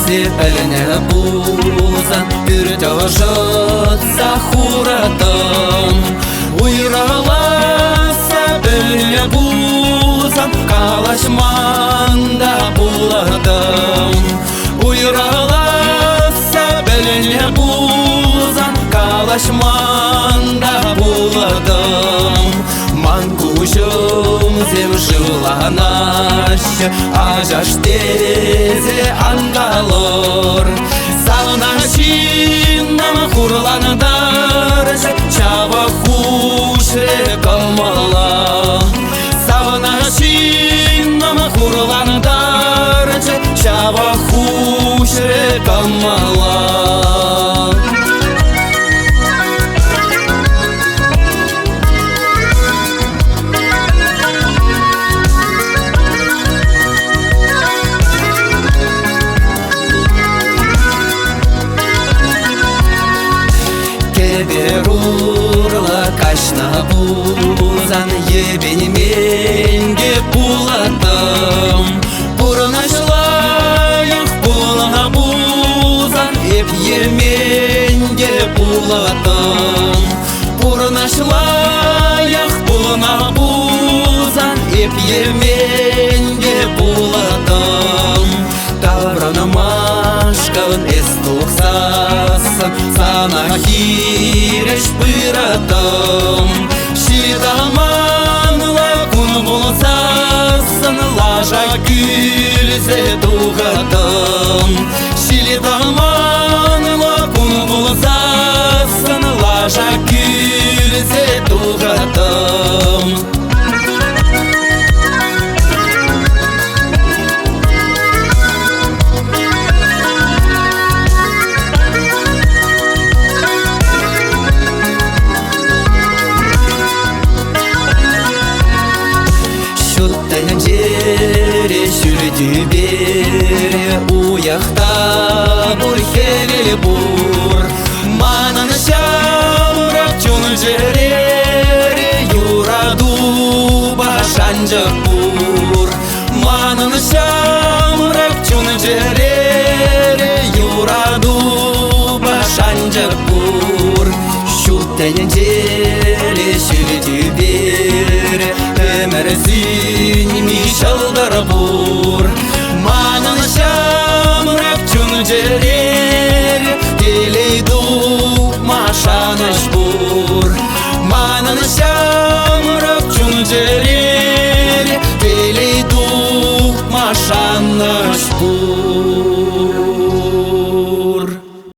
Эсӗ пӗлнӗ пулсан пӳрт ӑшӑтса хуратӑн. Уйрӑласса пӗлнӗ пулсан калаҫман та пулатӑн. Уйрӑласса пӗлнӗ пулсан калаҫман та пулатӑн. Ман куҫӑмсем шывланаҫҫӗ, ачаш тесе ан калӑр. Савнӑ ҫыннӑм хурлантарчӗ, ҫавӑ хушрӗ кӑмӑла. Савнӑ ҫыннӑм хурлантарчӗ, ҫавӑ хушрӗ кӑмӑла. Кӗпер урлӑ каҫнӑ пулсан йӗпенмен те пулаттӑм. Пурнӑҫ лайӑх пулнӑ пулсан эп йӗмен те пулаттӑм. Пурнӑҫ лайӑх пулнӑ пулсан эп йӗмен те пулаттӑм. Таврӑнмашкӑн эс тухсассӑн сана хирӗҫ пыраттӑм. Ҫил-тӑманлӑ кун пулсассӑн лаша кӳлсе тухаттӑм. Ҫил-тӑманлӑ кун пулсассӑн лаша кӳлсе тухаттӑм. Ҫут тӗнчере ҫӳл тӳпере уйӑх та пур, хӗвел пур. Манӑн ҫамрӑк чун-чӗрере юратупа шанчӑк пур. Манӑн ҫамрӑк чун-чӗрере юратупа шанчӑк пур. Ҫут тӗнчере ҫӳл тӳпере ӗмӗр сӳнми ҫӑлтӑр пур. Манӑн ҫамрӑк чун-чӗрере телей тупма шанӑҫ пур. Манӑн ҫамрӑк чун-чӗрере телей тупма шанӑҫ пур.